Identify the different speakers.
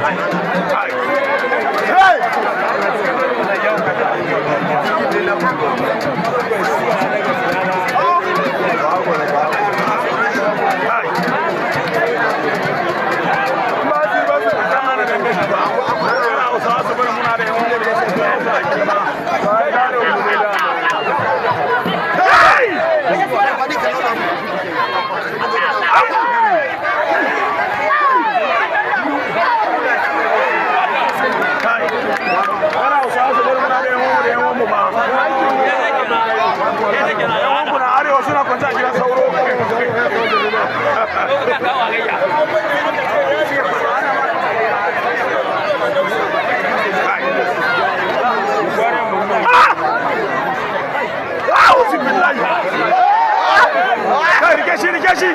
Speaker 1: Hey! Arewa suna kwance a gidan sauro. Auzu billahi. Kai, rike shi, rike shi.